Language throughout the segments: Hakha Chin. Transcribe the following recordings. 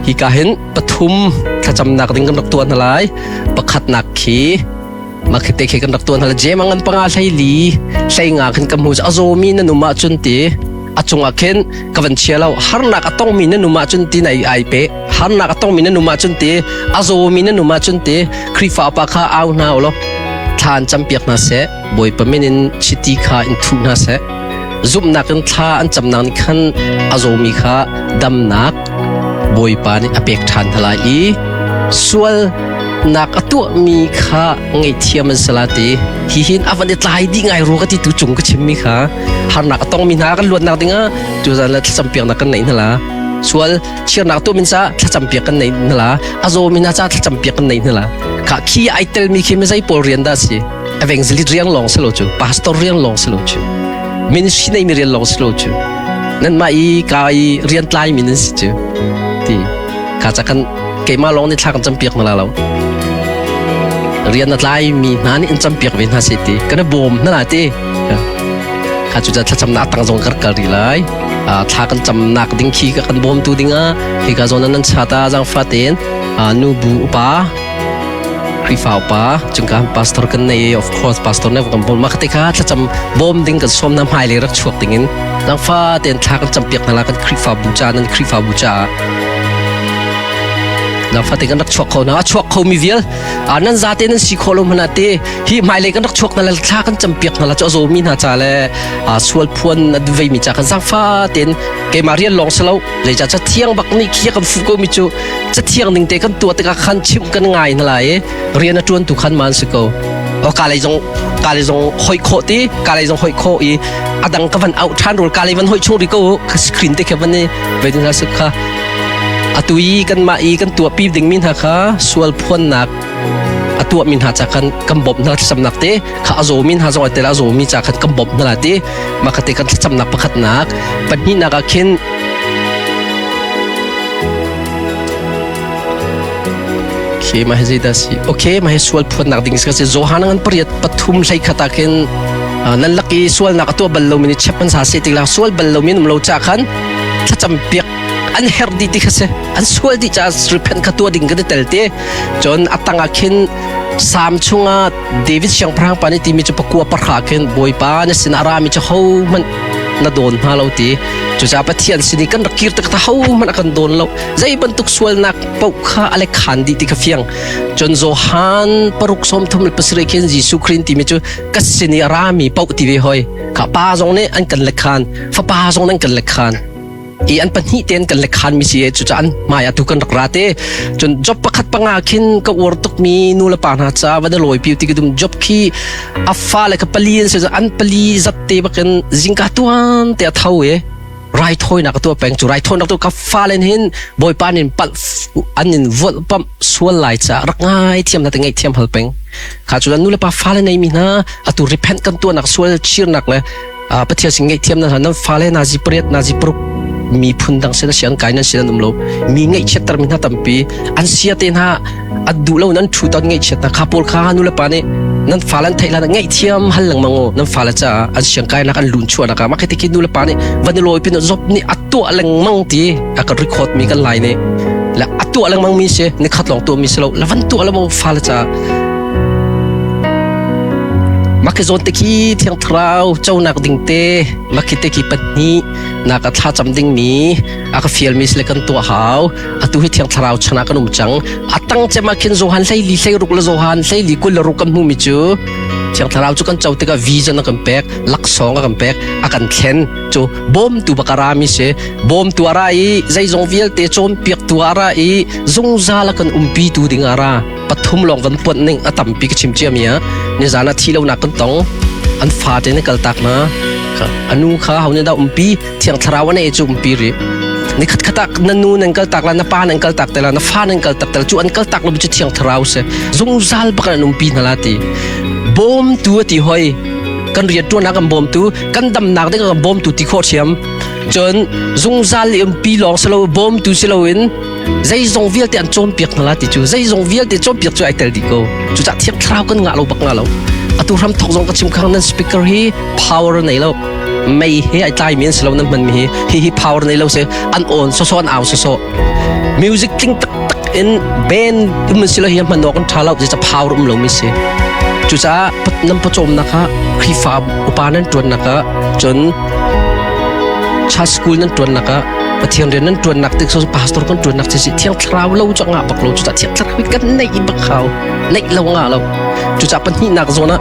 Hi ka hin pathum thlacamnak ding kan rak tuah hna lai. Pakhatnak khi mah khi te khi kan rak tuah hna lai. Jem ngan panga hlei li hlei nga khin ka hmu a zawmi na num ahcun ti a cungah khin ka van chia lo harnak a tongmi na num ahcun ti nai ai pe harnak a tongmi na num ahcun ti a zawmi na num ahcun ti Khrihfa upa kha au hna u law thla an campiak hna seh Bawipa min in chiti kha in thuh hna seh zumhnak in thla an camnak nih khan a zawmi kha damnak Bawipa nih a pek ṭhan hna lai i sualnak a tuahmi kha ngaihthiam an si la ti hi hin a van i tlai dih ngai rua ka ti tu cung ka chimmi kha harnak a tongmi hna kan luatnak dingah tuzan le thlacam piaknak kan neih hna la sual chirnak tu min ca thlacam piak kan nei hna la a zawmi hna ca thlacam piak kan nei hna la kha khi ai telmi khi mi zei pawl rian dah si evangelist riang lawng si lo cu pastor riang lawng si lo cu ministry nei mi rian lawng si lo cu nan mah i ka i rian tlai mi nan si cu ti kha ca kan keimah lawng nih thla kan campiak hna la lo rian a tlai mi hna nih in campiak ve hna se ti kan i bawm hna la ti kha cu thlacamnak tang zong kar kal rih lai thla kan camnak ding khi ka kan bawmtu dingah hika zawn nan chata zangfa tein nu bu upa Khrihfa upa cungka pastor kan nei of course pastor ne kan bawm ma te kha thlacam bawm ding kan som na hmai le rak chuak ding in zangfa tein thla kan campiak hna la kan Khrihfa bu cha nan Khrihfa bu cha zangfa te kan rak chuak kho na a chuak kho mi vial nan zate nan si kho lo hmana te hi hmailei kan rak chuak hna le thla kan campiak hna la cu a zawmi hna ca le sual phuan a veimi ca kan zaangfa tein keimah rian lawng si lo zeica ca thiang bak nih khi kan fuh ko mi cu ca thiang ning te kan tuah tikah khan chimh kan ngai hna lai i rian a ṭuan tu khan man si ko o ka lei zong ka lei zong hoi khawh ti ka lei zong hoi khawh i adang ka van out ṭhan rul ka lei van hoi chung ri ko ka screen te kha van i ve ding hna kha atu i kan mah i kan tuah pi ding mi hna kha sual phuannak a tuahmi hna ca khan kan bawmh hna thlacamnak te kha a zawmi hna zong tel a zawmi ca khan kan bawmh hna la ti mah kha te kan thlacamnak pakhatnak pahnihnak ah khin Okay, mah hi zeidah si? Okay, mah hi sual phuannak ding si Johan ngan pariat pathum hlei khat ah khin nan lak i sualnak a tuah bal lomi nih chep an sa se tik la sual bal lomi um lo cha khan thlacam piak an herh dih ti kha si an sual dih caah repent kha tuah ding kan i tel te cun a tangah khin Salm chungah David siangpahrang pa nih timi cu pakua pahra khin Bawipa na sin a rami cu hohmanh na dawn hna lo ti cucaah Pathian sin i kan rak kir tak hohmanh a kan dawn lo zei bantuk sualnak paoh kha a le khan dih ti kha fiang cun Johan paruk sawm thum le pasarih khin Jesuh Christ timi cu ka sin i a rami paoh ti ve hoi kha pa zong nih an kan le khan fapa zong nih an kan le khan i an pahnih tein kan lekhan mi si cucaah an hmai atu kan rak ra te cun job pakhat panga khin ka uar tukmi nu le pa hna ca va da lawi piu ti ka dum job khi a fa le ka pali an si an pali zat te bakin zingka tuan te a tho e raithawinak a tuah peng cu raithawinak tu ka fa len hin bawipa nin palh an in volh pamh sual lai ca rak ngai thiam na te ngai thiam hal peng kha cu nu le pa fa le nei mi hna atu repent kan tuahnak sual chirnak le Pathian sin ngaihthiam nan nan fale nazi pariat nazi paruk mi phun dang sin sian kai nan sin an um lo mi ngaihchiatter mi hna tampi an sia te hna an duh lo nan thu ton ngaihchiat na kha pawl kha nu le pa nih nan fale an theih la ngaihthiam hal lengmang u nan fale ca an siang kai nak an lun chuah nak ma khi ti nu le pa nih van i lawi pin job nih a tuah lengmang ti a kan record mi kan lai nih la a tuah lengmang mi si ni khat lawng tuah mi si lo la van tuah lengmang fale ca Mah zawn te khi Thiang Thlarau conak ding te mah khi te khi pahnih nak a thlacam ding mi a ka fial mi sile kan tuah hau atu hi Thiang Thlarau chan ah kan um cang a tang cem ah khin Johan hlei li hlei ruk le Johan hlei li kul le ruk kan hmu mi cu Thiang Thlarau cu kan co tikah vision a kan pek laksawng a kan pek a kan thlen cu bawmtu bak a ra mi si bawmtu a ra i zeizong vialte cawnpiaktu a ra i zungzal a kan umpi tu ding a ra pathum lawng van puanh ning a tampi ka chim cia mi ah nizan ah thi lonak kan tong an fa te ne kal tak na anu kha ho ne da umpi thiang thlarau ane chu umpi ri ni khat khat ah na nu nan kal tak la na pa nan kal tak te la na fa nan kal tak te la chu an kal tak lo chu thiang thlarau se zungzal bak an umpi na la ti bawm tu ti hoi kan rian tuan kan bawm tu kan damnak ding kan bawm tu ti khawh thiam cun zungzal i umpi lawng silo bawm tu silo in zeizong vialte an cawnpiak hna la ti cu zeizong vialte cawnpiak cu ai tel dih ko cucah thiang thlarau kan ngah lo bak nga lo atu hram thok zong ka chim khang nan speaker hi power nei lo Mei he ai tlai mi an si lo nan hman mi hi. Hi hi power nei lo se an on so so an au so so. Music tling taktak in band um si lo hi hman awk an tha lo je power um lo mi si. Cucaah nan pawcawmnak kha Khrihfa upa nan ṭuannak ah cun church school nan ṭuannak ah Pathian rian nan ṭuannak tik so pastor kan ṭuannak si thiang thlarau lo cu ngah bak lo cucaah thiang thlarau kan neih bak hau neih lo ngah lo cucaah pahnihnak zawn ah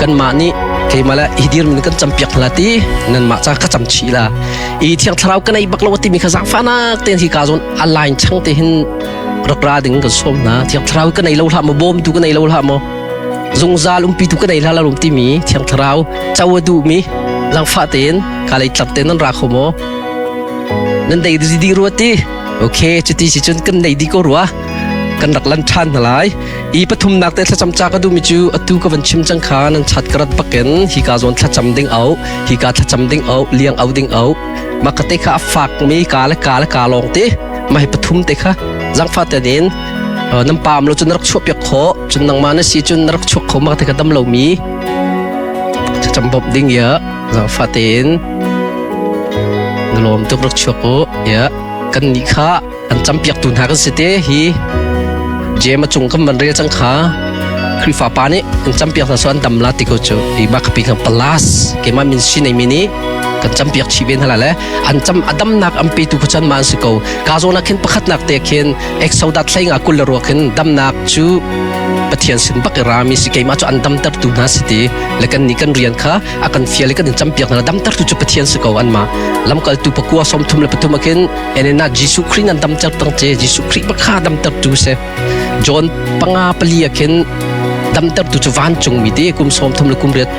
kanmah nih keimah le hi dirmin kan campiak hna ti nanmah ca ka cam chih la i thiang thlarau ka nei bak lo timi kha zaangfahnak tein hi ka zawn a line chang te hin rak ra ding kan sawm hna thiang thlarau ka nei lo hlah maw bawmtu ka nei lo hlah maw zungzal umpitu ka nei hlah lo timi thiang thlarau co a duhmi zaangfah tein ka lei tlap tein nan ra kho maw nan dei di rua ti okay cuti si cun kan nei di ko rua kan rak lan ṭhan hna lai i pathumnak te thlacam ca ka duhmi cu atu ka van chim cang kha nan chat ka rat bakin hi ka zawn thlacam ding au hi ka thlacam ding au liang au ding au mah ka te kha a fak mi ka le ka le ka lawng te mah hi pathum te kha zangfa te in nan pam lo cun na rak chuah piak khawh cun nangmah na si cun na rak chuak kho mah te kha dam lomi thlacam bawmh ding ya zangfa tein na lawm tuk rak chuak u ya kan nih kha an campiaktu hna kan si te hi jem a cung kan van rel cang kha Khrihfa pa nih an campiak hna so an dam la ti ko cu hi ba khapi kan palas keimah min si nei mi nih kan campiak chih ve hna le an cam a damnak an petu khu chan ma an si ko ka zawn ah khin pakhatnak te khin exodat hlei nga kul le ruak hin damnak cu Pathian sin bak i rami si keimah cu an damtertu hna si ti le kan nih kan rian kha a kan fial i kan in campiak hna damtertu cu Pathian si ko an ma lamkaltu pakua 33 ah khin enena Jesuh Khrih nan damter tang che Jesuh Khrih bakha damtertu si John panga pali ah khin damtertu cu vancung mi te kum 30 le kum riat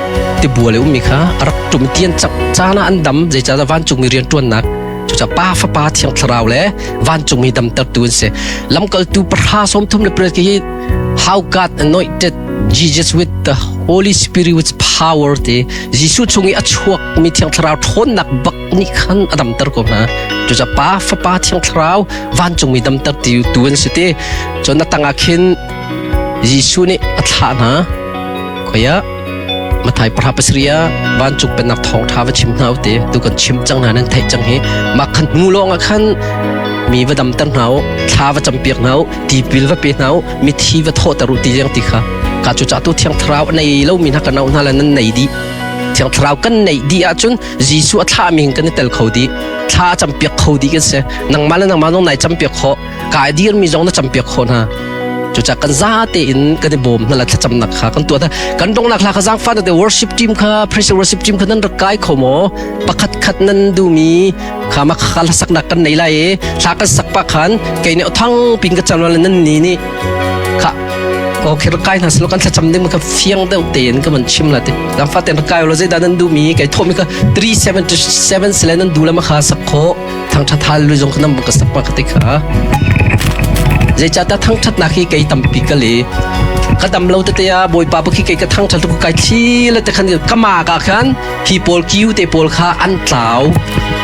tibual i ummi kha a rak ṭum tian cak caan ah an dam zeicahtiah vancungmi rianṭuannak cucaah Pa Fapa Thiang Thlarau le vancungmi damtertu an si lamkaltu pahra 38 hi how God anointed Jesus with the Holy Spirit with power ti Jesuh chung i a chuakmi Thiang Thlarau ṭhawnnak bak nih khan a damter ko hna cucaah Pa Fapa Thiang Thlarau vancungmi damter tu an si ti cun a tangah khin Jesuh nih a thlah hna khoia Mathai pahra pasarih ah vancung pennak thawngṭha va chim hna u ti tu kan chim cang hna nan theih cang hi mah khan hnu lawng ah khan mi va damter hna u thla va campiak hna u tipil va pe hna u mithi va thawhter u ti leng ti kha ka cu tu thiang thlarau a nei lomi hna kan auh hna le nan nei dih thiang thlarau kan neih dih ahcun Jesuh a thlahmi hin kan i tel kho dih thla a campiak kho dih kan si nangmah le nangmah zong nai campiak khawh kai dirmi zong na campiak khawh hna cucaah kan za tein kan i bawm hna la thlacamnak kha kan tuah kan dongnak hla kha zaangfah te worship team kha praise worship team kha nan rak kai kho maw pakhat khat nan duhmi kha ma kha hlasaknak kan nei lai i hla kan sak pa khan kei nih thang pin ka cam nan ni nih kha okay rak kai hna silo kan thlacam ding ka fiang deuh tein ka man chim la te zaangfah ten rak kai lo zeidah nan duhmi kei thawmi ka 377 sile nan duh la ma kha sak kho thangṭhat hal lu zong kha nan ka sak pa ka ti kha zeicahtiah thangṭhatnak hi kei tampi ka le ka dam lo tete ah bawipa khi kei ka thangṭhat tu kai thli le te khan ka ma ka khan hi pawl kiu te pawl kha an tlau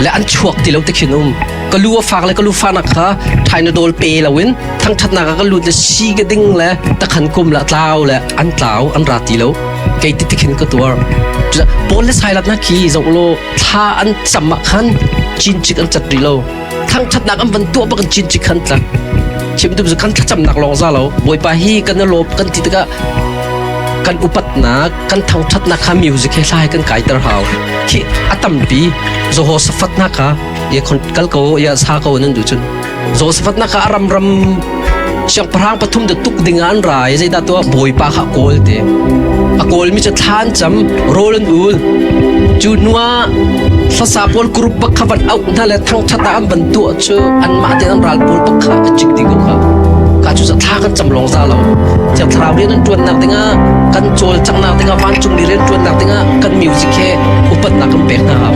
le an chuak ti lo te khin um ka lu a fak le ka lu fanak kha thainadol pe loin thangṭhatnak ah ka lut le si ka ding le takhan kum la tlau le an tlau an ra ti lo kei ti khin ka tuar paul le sailat na khi zoh lo thla an cam ah khan cincik an cat rih lo thangṭhatnak an van tuah bak in cincik khan tlak chim tu kan thlacamnak lawng za lo bawipa hi kan lawp kan ti tikah kan upatnak kan thangṭhatnak kha music he hla he kan kaiter hau khi a tampi Jehoshaphat na kha ya khon kal ko ya sa ko nan du cun Jehoshaphat na kha ram ram siangpahrang pathum da tuk ding an ra i zeidah tuah bawipa kha kawl te a kawl mi cu thlan cam rawl an ul cu nuah hlasa pawl group bak kha van auh hna le thangthat ah an van tuah cu anmah te an ral pawl bak kha a cik ding ko kha ka cu thla kan cam lawng za lo thiang thlarau rian an tuannak dingah kan cawlcanghnak dingah vancung mi rian tuannak dingah kan music he upatnak kan pek hna hau.